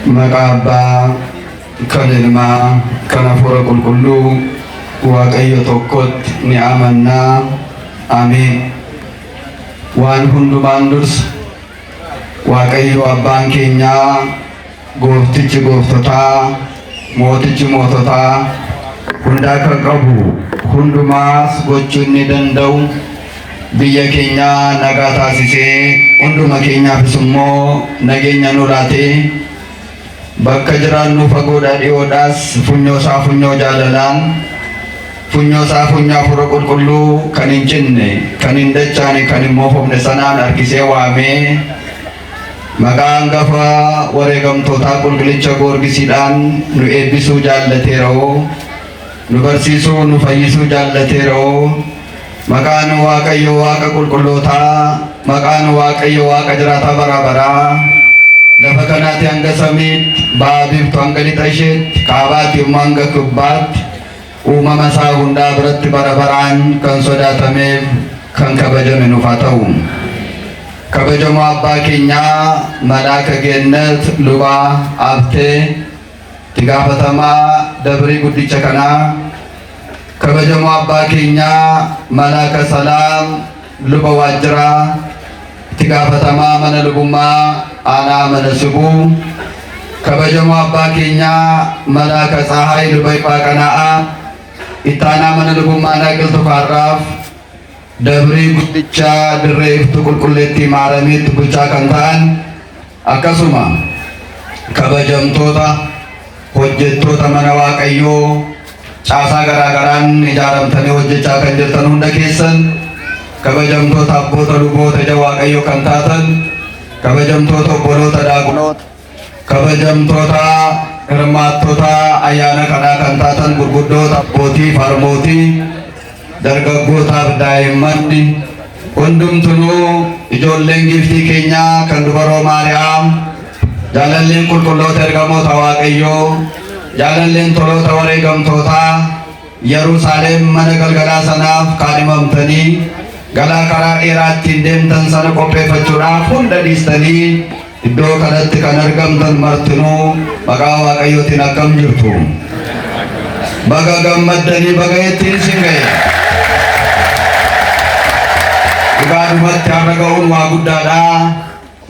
Maqaa Abbaa, kan Ilmaa, kan Hafuura Qulqulluu, Waaqayyo tokkotti ni amannaa. Ameen. Waan hundumaan dursa Waaqayyo Abbaan keenyaa, Gooftichi gooftotaa, Mootichi moototaa, hundaa kan qabu, hundumaas gochuu inni danda'u, biyya keenyaa nagaa taasisee, hunduma keenyaafis immoo nageenya nu laatee, bakka jiraannu fagoodhaa dhiyoodhaas funyoo isaa funyoo jaalalaan, funyoo isaa funyoo Hafuura Qulqulluu kan hin cinne, kan hin dachaane, kan hin moofofne sanaan harkisee waamee, maqaa hangafa wareegamtootaa Qulqullicha Goorgisiidhaan nu eebbisuu jaallateera'oo, nu barsiisuu, nu fayyisuu jaallateera'oo, maqaan Waaqayyo Waaqa qulqullootaa, maqaan Waaqayyo Waaqa jiraataa bara baraa, lafa kanaati hanga samiitti, ba'a biiftuu hanga lixa isheetti, kaabaati immoo hanga kibbaatti, uumama isaa hundaa biratti bara baraan kan sodaatameef kan kabajame nuuf haa ta'u. Kabajamoo abbaa keenyaa Malaaka Geennet Lubaa Abtee, itti gaafatamaa dabrii guddicha kanaa, kabajamoo abbaa keenyaa Malaaka Salaam Luba Waajjiraa, itti gaafatamaa mana lubummaa aanaa mana Sibuu, kabajamoo abbaa keenyaa Malaaka Tsahaay Luba Ifaa Qanaa'aa, itti aanaa mana lubummaa aanaa Qilxuu Kaarraaf dabrii guddicha dirree iftuu Qulqulleettii Maaramiitti bulchaa kan ta'an, akkasuma kabajamtoota hojjettoota mana Waaqayyoo caasaa garaa garaan ijaaramtanii hojjechaa kan jirtan hunda keessan, kabajamtoota abboota luboota ija Waaqayyoo kan taatan, kabajamtoota obboloota daaqunoota, kabajamtoota hirmaattota ayyaana kanaa kan taatan gurguddoota, abbootii, harmootii, dargaggootaaf daa'imman hundumtunuu, ijoolleen giiftii keenyaa kan dubaroo Maariyaam, jaalalleen qulqulloota ergamoota Waaqayyoo, jaalalleen toloota wareegamtootaa, Yerusaalem mana galgalaa sanaaf kaadhimamtanii galaa karaa dheeraa ittiin deemtan sana qopheeffachuudhaaf hunda dhiistanii iddoo kanatti kan argamtan martinuu, maqaa Waaqayyootiin akkam jirtu? Baga gammaddanii, baga ittiin isin ga'e. Dhugaadhumatti har'a ga'uun waa guddaadha.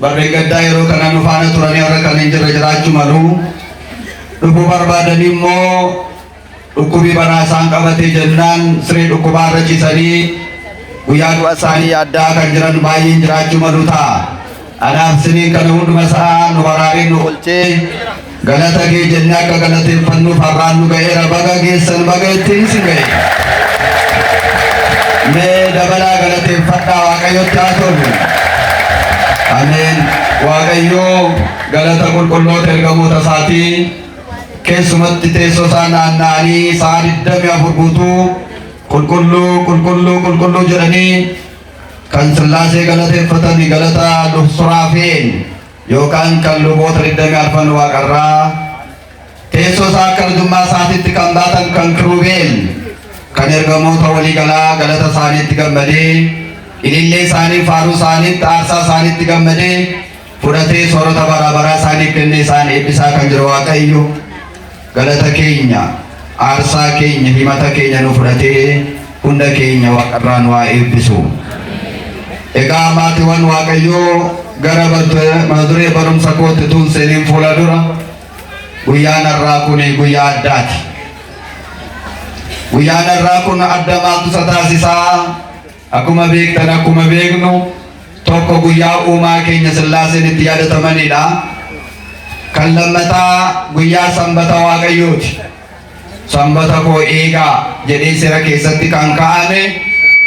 Barreen gaddaa yeroo kana nu faana turanii har'a kan hin jirre jiraachuu malu. Dhufuu barbaadanii immoo dhukkubii baraa isaan qabatee jennaan siree dhukkubaa irra ciisanii guyyaa du'a isaanii yaaddaa kan jiran baay'een jiraachuu malu ta'a. Anaaf siniin kana hunduma isaa nu baraaree nu oolchee, galata kee jennee akka galateeffannuuf har'aan nu ga'eera. Baga geessan, baga ittiin isin ga'e. Mee dabalaa galateeffadhaa, Waaqayyotti haa tolu. Ameen. Waaqayyoo galata qulqulloota ergamoota isaatii keessumatti teessoo isaa naanna'anii sa'a 24 guutuu qulqulluu, qulqulluu, qulqulluu jedhanii kan Sillaasee galateeffatan, galata Suraafeel yookaan kan luboota 24 waaqarraa, teessoo isaa akka arjummaa isaatiitti kan baatan kan Kiruubeel, kan ergamoota waliigalaa galata isaaniitti gammadee, ilillee isaanii, faaruu isaaniitti, aarsaa isaaniitti gammadee fudhatee soorata bara baraa isaaniif kennee isaan eebbisaa kan jiru Waaqayyo, galata keenya, aarsaa keenya, himata keenya nu fudhatee hunda keenya waaqarraa nu haa eebbisu. Egaa maatiiwwan Waaqayyoo, gara mata duree barumsa kootti tun seeniin fuula dura, guyyaan har'aa kun guyyaa addaati. Guyyaan har'aa kun adda maaltu isa taasisaa? Akkuma beektan, akkuma beeknu, tokko guyyaa uumaa keenya Sillaaseen itti yaadatamanidha. Kan lammataa guyyaa sanbata Waaqayyooti. Sanbata koo eegaa jedhee seera keessatti kan kaa'ame,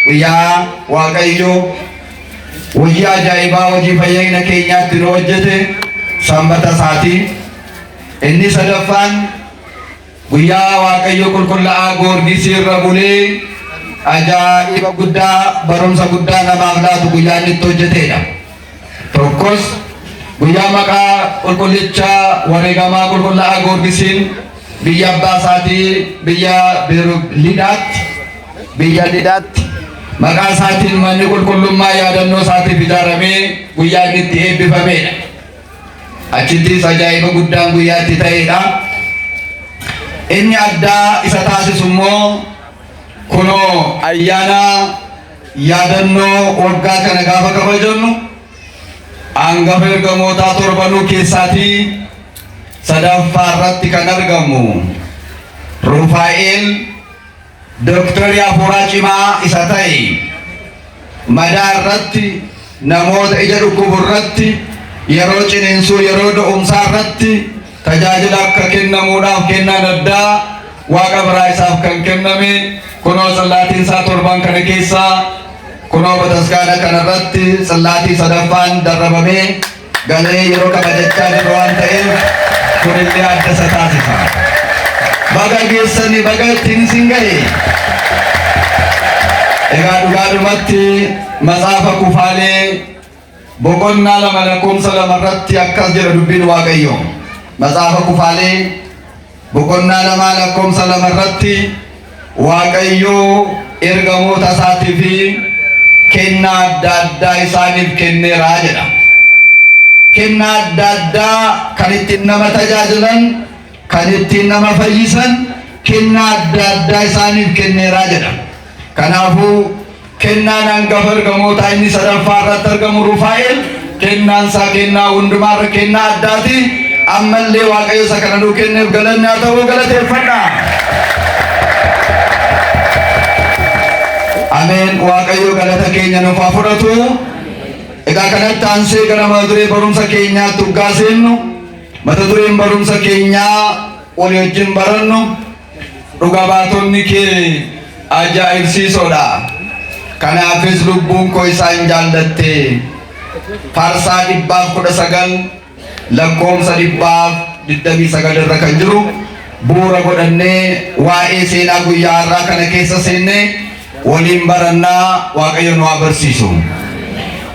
guyyaa Waaqayyo hojii ajaa'ibaa, hojii fayyina keenyaatti nu hojjete sanbata isaati. Inni sadaffaan guyyaa Waaqayyo qulqullaa'aa Goorgisii irra bulee ajaa'iba guddaa, barumsa guddaa namaaf laatu guyyaa inni itti hojjetedha. Tokkos guyyaa maqaa qulqullicha wareegamaa qulqullaa'aa Goorgisiin biyya abbaa isaatii, biyya Lidaatti, biyya Lidaatti maqaa isaatiin manni qulqullummaa yaadannoo isaatiif ijaaramee guyyaa inni itti eebbifamedha. Achittis ajaa'iba guddaan guyyaa itti ta'edha. Inni addaa isa taasisu immoo kunoo ayyaana yaadannoo waggaa kana gaafa kabajannu hangafa ergamootaa torbanuu keessaatii sadaffaa irratti kan argamu Rufaa'el Dooktarii hafuuraa cimaa isa ta'e madaa irratti, namoota ija dhukkubu irratti, yeroo ciniinsuu, yeroo da'umsaa irratti tajaajila akka kennamuudhaaf kennaan addaa Waaqa biraa isaaf kan kenname kunoo tsillaatiin isaa torban kana keessaa kunoo bataskaana kana irratti tsillaatii sadaffaan darrabamee galee yeroo kabajachaa jiru waan ta'eef kunillee adda isa taasisa. Baga geessanii, baga ittiin isin gahe. Egaa dhugaadhumatti Matsaafa Kufaalee boqonnaa 2 lakkoomsa 2 irratti akkas jedha dubbiin Waaqayyoo. Matsaafa Kufaalee boqonnaa 2 lakkoomsa 2 irratti Waaqayyo ergamoota isaatii fi kennaa adda addaa isaaniif kenneera jedha. Kennaa adda addaa kan ittiin nama tajaajilan, kan ittiin nama fayyisan, kennaa adda addaa isaaniif kenneera jedha. Kanaafuu kennaan hangafa ergamootaa inni sadaffaa irratti argamu Rufaa'el kennaan isaa kennaa hundumaarra kennaa addaati. Ammallee Waaqayyo isa kana nuu kenneef galanni haa ta'u, galateeffadha. Ameen. Waaqayyo galata keenya nuuf haa fudhatu. Egaa kanatti aansee gara mata duree barumsa keenyaatti uggaa seennu, mata dureen barumsa keenyaa walii wajjin barannu "Dhuga baatonni kee ajaa'ibsiisoodha. Kanaafis lubbuun koo isaan jaallatte." Faarsaa 119 lakkoomsa 129 irra kan jiru bu'uura godhannee waa'ee seenaa guyyaa har'aa kana keessa seennee waliin barannaa. Waaqayyo nu haa barsiisu.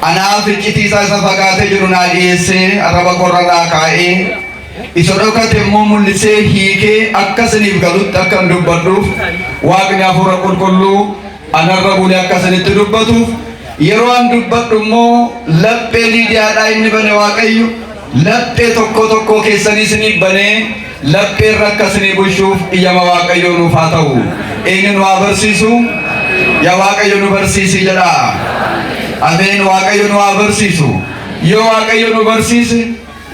Anaaf iccitii isaa isa fagaatee jiru naa dhiyeessee, arraba korrarraa kaa'ee, isa dhokate immoo mul'isee hiikee akka isiniif galutti akkan dubbadhuuf, Waaqni hafuura qulqulluu anarra bulee akka isinitti dubbatuuf, yeroo an dubbadhu immoo laphee Liidiyaadhaa inni bane Waaqayyo laphee tokko tokkoo keessanii isiniif banee laphee irra akka isinii bulchuuf iyyama Waaqayyoo nuuf haa ta'u. Eenyu nu haa barsiisu? Yaa Waaqayyo, nu barsiisi jedha. Ameen. Waaqayyo nu haa barsiisu. Yoo Waaqayyo nu barsiise,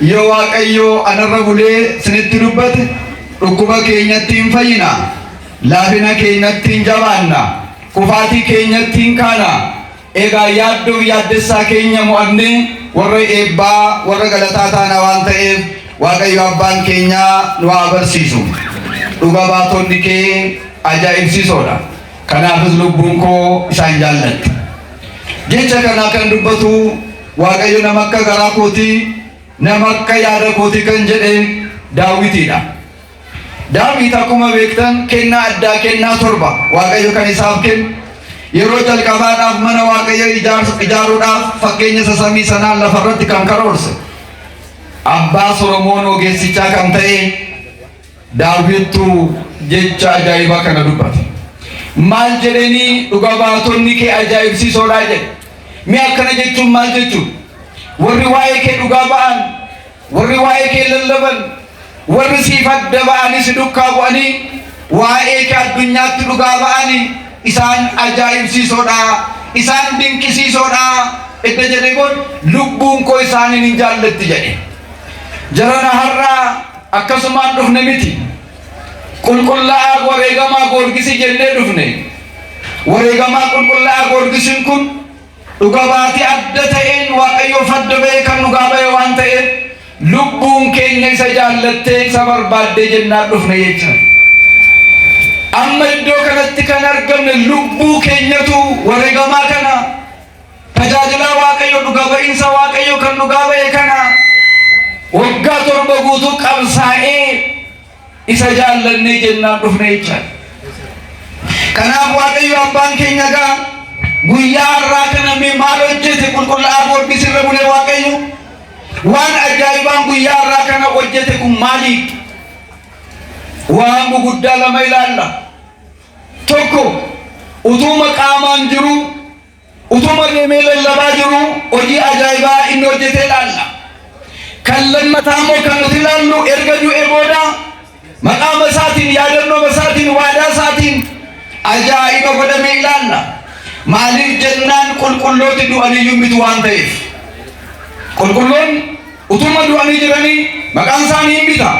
yoo Waaqayyo anarra bulee isinitti dubbate, dhukkuba keenyatti hin fayyina. Laafina keenyatti hin jabaanna. Kufaatii keenyatti hin kaana. Egaa yaaddoo yaaddessaa keenya mo'annee warra eebbaa, warra galataa taana waan ta'eef Waaqayyo abbaan keenyaa nu haa barsiisu. Dhuga baatonni kee ajaa'ibsiisoodha. Kanaafis lubbuun koo isaan jaallatti. Jecha kana kan dubbatu Waaqayyo nama akka garaa kootii, nama akka yaada kootii kan jedhe Daawitiidha. Daawit akkuma beektan kennaa addaa, kennaa torba Waaqayyo kan isaaf kenne, yeroo jalqabaadhaaf mana Waaqayyo ijaaruudhaaf fakkeenya isa samii sanaan lafarratti kan karoorse abbaa Solomoon ogeessichaa kan ta'e Daawittu jecha ajaa'ibaa kana dubbate. Maal jedhanii? "Dhuga baatonni kee ajaa'ibsiisoodha" jedhe. Mee akkana jechuun maal jechuudha? Warri waa'ee kee dhugaa ba'an, warri waa'ee kee lallaban, warri siif adda ba'anii si dukkaa bu'anii waa'ee kee addunyaatti dhugaa ba'anii isaan ajaa'ibsiisoodha, isaan dinqisiisoodha edda jedhee booda lubbuun koo isaaniin hin jaallatti jedhe. Jarana, har'aa akkasumaan dhufne miti. Qulqullaa'aa wareegamaa Goorgisii jennee dhufne. Wareegamaa qulqullaa'aa Goorgisiin kun dhuga baatii adda ta'een Waaqayyoof adda ba'ee kan dhugaa ba'e waan ta'eef lubbuun keenya isa jaallattee isa barbaaddee jennaan dhufne jecha. Amma iddoo kanatti kan argamne lubbuu keenyatu wareegamaa kana, tajaajilaa Waaqayyo, dhuga ba'iinsa Waaqayyo kan dhugaa ba'e kana waggaa 7 guutuu qabsaa'ee isa jaallannee jennaan dhufne jechaadha. Kanaaf Waaqayyo abbaan keenya gaa guyyaa har'aa kana mee maal hojjete? Qulqullaa'aa Goorgis irra bulee Waaqayyo waan ajaa'ibaan guyyaa har'aa kana hojjete kun maali? Waan guguddaa lama ilaalla. Tokko, utuuma qaamaan jiru, utuma deemee lallabaa jiru hojii ajaa'ibaa inni hojjete ilaalla. Kan lammataa immoo kan nuti ilaallu erga du'ee booda maqaama isaatiin, yaadannoo isaatiin, waadaa isaatiin ajaa'iba godhamee ilaalla. Maaliif jennaan qulqullooti du'aniyyuu miti waan ta'eef. Qulqulloonni utuma du'anii jiranii maqaan isaanii hin bita.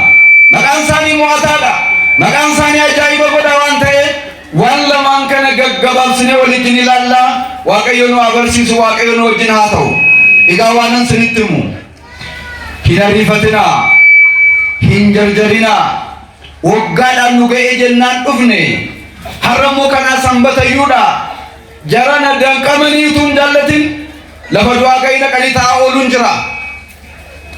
Maqaan isaanii mo'ataadha. Maqaan isaanii ajaa'iba godha waan ta'eef waan lamaan kana gaggabaabsinee waliin ilaalla. Waaqayyo nu haa barsiisu, Waaqayyo nu wajjin haa ta'u. Egaa waanan sinitti himu. Hin ariifatinaa. Hin jarjarinaa. Waggaadhaan nu ga'ee jennaan dhufne. Har'a immoo kanaa sanbatayyuudha. Jarana danqamanii utuu hin jaallatin lafa du'aa ga'ii dhaqanii taa'aa ooluun jira.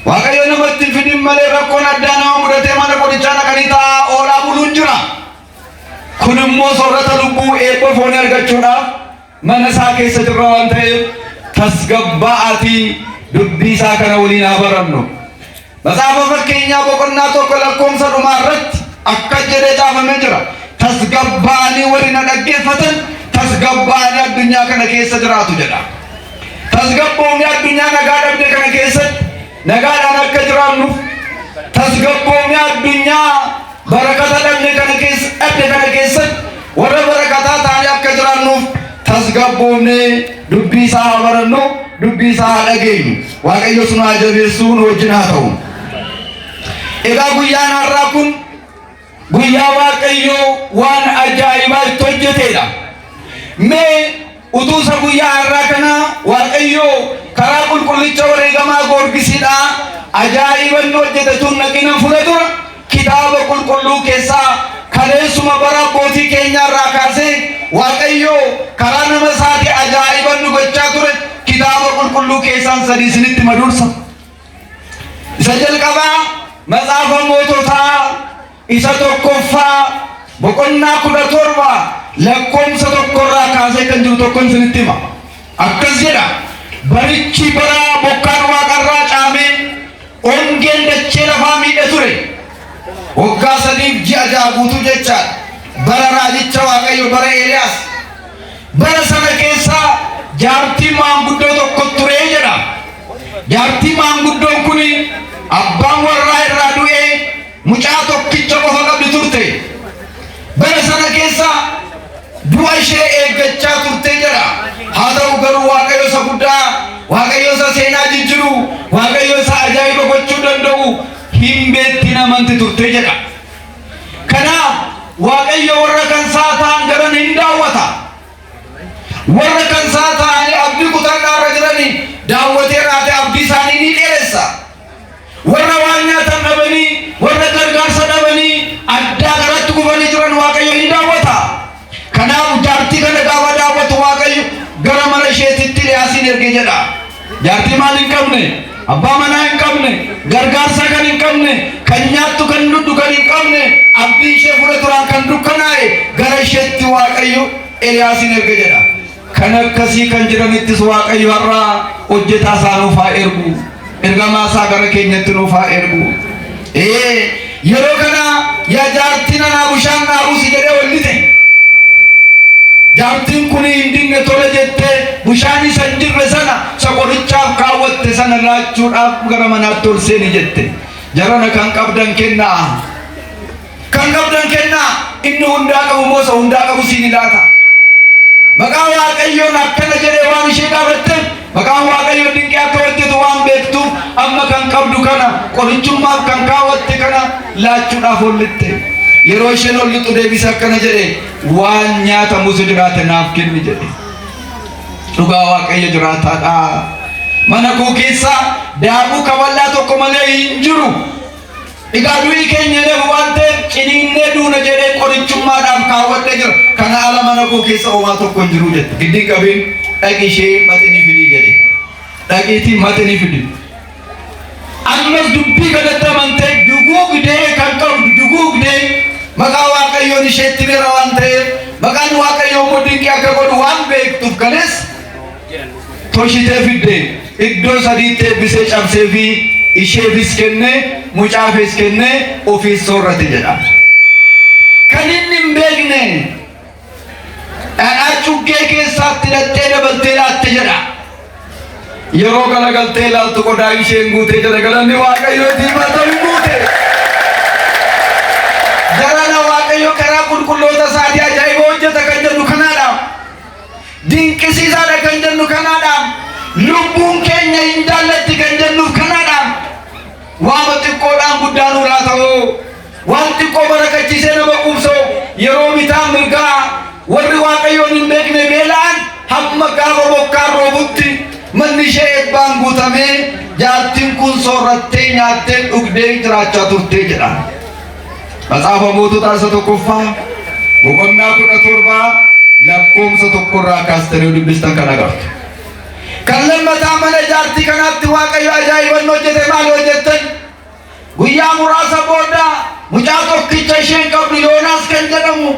Waaqayyo namatti hin fidin malee rakkoon addaa nama mudatee mana qorichaa dhaqanii taa'aa oolaa buluun jira. Kun immoo soorata lubbuu eebba foonii argachuudhaaf mana isaa keessa jirra waan ta'eef tasgabbaa'aatii dubbii isaa kana waliin haa barannu. Macaafa Fakkeenyaa boqonnaa 1 lakkoomsa dhumaa irratti akkas jedhee caafamee jira. Tasgabbaa'anii warri na dhaggeeffatan tasgabbaa'anii addunyaa kana keessa jiraatu jedha. Tasgabboofni addunyaa nagaa dhabde kana keessatti nagaadhaan akka jiraannuuf, tasgabboofni addunyaa barakata dhabne kana keessa dhabde kana keessatti warra barakataa ta'anii akka jiraannuuf tasgabboofnee dubbii isaa haa barannu, dubbii isaa haa dhageenyu. Waaqayyo sun haa jabeessuu, nu wajjin haa ta'u. Egaa guyyaan har'aa kun guyyaa Waaqayyo waan ajaa'ibaa itti hojjetedha. Mee utuu isa guyyaa har'aa kana Waaqayyo karaa qulqullicha wareegamaa Goorgisiidhaa ajaa'iba inni hojjete tun naqina fuula dura kitaaba qulqulluu keessaa kaleessuma bara abbootii keenyaa irraa kaasee Waaqayyo karaa nama isaatii ajaa'iba nu gochaa ture kitaaba qulqulluu keessaan sadii isinitti madursa. Isa jalqabaa Macaafa Moototaa isa tokkoffaa boqonnaa 17 lakkoomsa tokkorraa kaasee kan jiru tokkon isinitti hima. Akkas jedha: barichi bara bokkaan waaqarraa caamee ongeen dachee lafaa miidhe ture. Waggaa 3f ji'a 6 guutuu jechaadha. Bara raajicha Waaqayyo, bara Eeliyaas. Bara sana keessa jaartii maanguddoo tokko ture jedha. Jaartii maanguddoon kun abbaan warraa irraa du'ee mucaa tokkicha qofa qabdi turte. Bara sana keessa du'a ishee eeggachaa turte jedha. Haa ta'u garuu Waaqayyo isa guddaa, Waaqayyo isa seenaa jijjiru, Waaqayyo isa ajaa'iba gochuu danda'u hin beektin amanti turte jedha. Kanaaf Waaqayyo warra kan isaa ta'an garan hin daawwata. Warra kan isaa ta'anii abdii kutannaa irra jiranii daawwatee raate abdii isaanii ni dheeressa. Warra waan nyaatan dhabanii, warra gargaarsa dhabanii addaa garatti kufanii jiran Waaqayyo hin daawwata. Kanaaf jaartii kana gaafa daawwatu Waaqayyo gara mana isheetitti Eliyaasiin erge jedha. Jaartii maal hin qabne? Abbaa manaa hin qabne, gargaarsa kan hin qabne, kan nyaattu kan dhugdu kan hin qabne, abdii ishee fuula duraan kan dukkanaa'e gara isheetti Waaqayyo Eliyaasiin erge jedha. Kan akkasii kan jiranittis Waaqayyo har'aa hojjetaa isaa nuuf haa ergu. Ergamaa isaa gara keenyatti nuuf haa ergu. Yeroo kana yaa jaartii nanaa bushaan naa buusi jedhee wallite. Jaartiin kun hin dinne, tole jettee bushaan isa hin jirre sana isa qorichaaf kaawwatte sana laachuudhaaf gara manaatti ol seeni jette. Jarana kan qabdan kennaa. Kan qabdan kennaa, inni hundaa qabu immoo isa hundaa qabu siin laata. Maqaa Waaqayyoon akkana jedhee waan ishee gaafatteef, maqaan Waaqayyoo dinqii akka hojjetu waan beektuuf amma kan qabdu kana qorichummaaf kan kaawwatte kana laachuudhaaf ollitte. Yeroo isheen ollixxu deebise akkana jedhe: waan nyaatamutu jiraate naaf kenni jedhe. Dhugaa Waaqayyo jiraataadha. Mana koo keessa daakuu kaballaa tokko malee hin jiru. Egaa du'i keenya lafu waan ta'eef ciniinnee duuna jedhee qorichummaadhaaf kaawwadhee jira. Kana ala mana koo keessa homaa tokko hin jiru jette. Giddiin qabiin dhaqi ishee maxinii fidii jedhe. Dhaqiitii maxinii fidi. Ammas dubbii kanatti amantee duguugdee kan qabdu duguugdee maqaa Waaqayyoon isheetti beera waan ta'eef, maqaan Waaqayyoo immoo dinqii akka godhu waan beektuuf kalees toshitee fidde, iddoo sadiitti eebbisee cabsee fi isheefis kenne, mucaafis kenne, ofiis soorrate jedha. Kan inni hin beekne dhadhaa cuggee keessaatti hidhattee dabaltee laatte jedha. Yeroo galagaltee ilaaltu qodaa isheen guutee jira. Galanni Waaqayyootiif haa ta'u, guute. Jarana, Waaqayyo karaa qulqulloota isaatii ajaa'iba hojjeta kan jennu kanaadha. Dinqisiisaadha kan jennu kanaadha. Lubbuun keenya hin jaallatti kan jennuuf kanaadha. Waama xiqqoodhaan guddaa nuuraa ta'uu, waan xiqqoo barakachiisee nama quubsoo, yeroo bitaa mirgaa warri Waaqayyoon hin beekne beela'an, hamma gaafa bokkaan roobutti manni ishee eebbaan guutamee, jaartiin kun soorrattee, nyaattee, dhugdee jiraachaa turtee jedha. Matsaafa Moototaa isa tokkoffaa boqonnaa 17 lakkoomsa 1rraa kaastanii dubbistan kan agartu. Kan lammataa, mana jaartii kanaatti Waaqayyo ajaa'iban hojjete. Maal hojjettan? Guyyaa muraasa booda mucaa tokkicha isheen qabdu, Yoonaas kan jedhamu,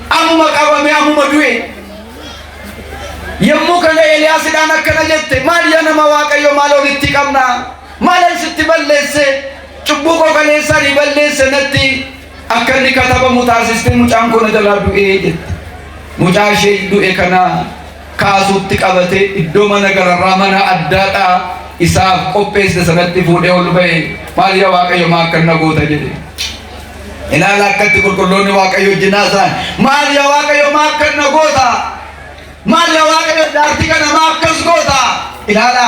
ammuma qabamee ammuma du'e. Yommuu kana Eeliyaasidhaan akkana jette: "Maal yaa nama Waaqayyo, maal olitti qabna? Maal sitti balleesse? Cubbuu koo kaleessanii balleesse natti akka inni katabamu taasiste, mucaan kun jalaa du'ee" jette. Mucaa ishee du'e kana kaasuutti qabatee iddoo mana gararraa, mana addaadhaa isaaf qopheesse sanatti fuudhee ol ba'e. "Maal yaa Waaqayyo, maa akkana goota?" jedhe. Ilaala akkatti qulqulloonni Waaqayyo wajjin haasa'an. "Maal yaa Waaqayyo, maa akkana goota? Maal yaa Waaqayyo, jaartii kana maa akkas goota? Ilaala.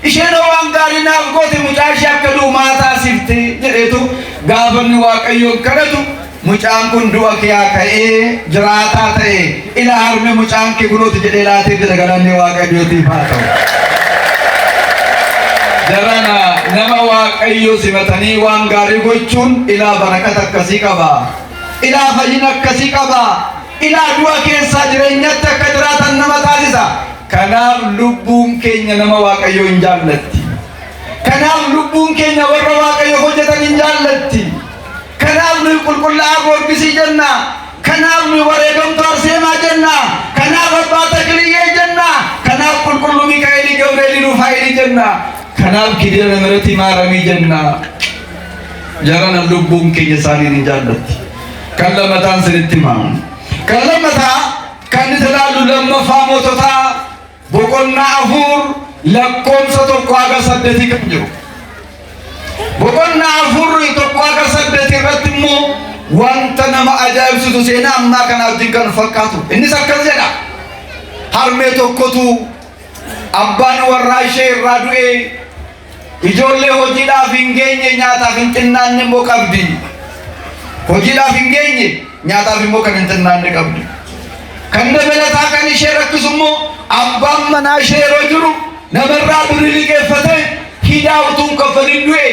Isheen waan gaarii naaf goote, mucaa ishee akka du'u maa taasifte?" jedheetu gaafanni Waaqayyoon kadhatu, mucaan kun du'a kee ka'ee jiraataa ta'e. "Ilaa harme, mucaan kee kunooti" jedhee laatee jira. Galanni Waaqayyootiif haa ta'u. Jarana, nama Waaqayyo simatanii waan gaarii gochuun ilaa barakata akkasii qaba. Ilaa fayyina akkasii qaba. Ilaa du'a keessaa jireenyatti akka jiraatan nama taasisa. Kanaaf lubbuun keenya nama Waaqayyo hin jaallatti. Kanaaf lubbuun keenya warra Waaqayyo hojjetan hin jaallatti. Kanaaf nuyi qulqullaa'aa Goorgisii jenna. Kanaaf nuyi wareegamtuu Arseemaa jenna. Kanaaf Abbaa Takiliyyee jenna. Kanaaf qulqulluu Mikaa'elii, Gabreelii, Rufaa'elii jenna. Kanaaf Kidaana Mihiratii Maaramii jenna. Jarana, lubbuun keenya isaaniin hin jaallatti. Kan lammataan sinitti hima. Kan lammataa kan nuti ilaallu Lammaffaa Moototaa boqonnaa 4 lakkoomsa 1 haga 8 kan jiru. Boqonnaa 4 1 haga 8 irratti immoo wanta nama ajaa'ibsiisu, seenaa ammaa kana wajjin kan fakkaatu. Innis akkas jedha. Harmee tokkotu abbaan warraa ishee irraa du'ee, ijoollee hojiidhaaf hin geenye, nyaataaf hin xinnaanne immoo qabdi. Hojiidhaaf hin geenye, nyaataaf immoo kan hin xinnaanne qabdi. Kan dabalataa kan ishee rakkisu immoo, abbaan manaa ishee yeroo jiru namarraa birrii liqeeffatee hidhaa utuu hin kaffalin du'e.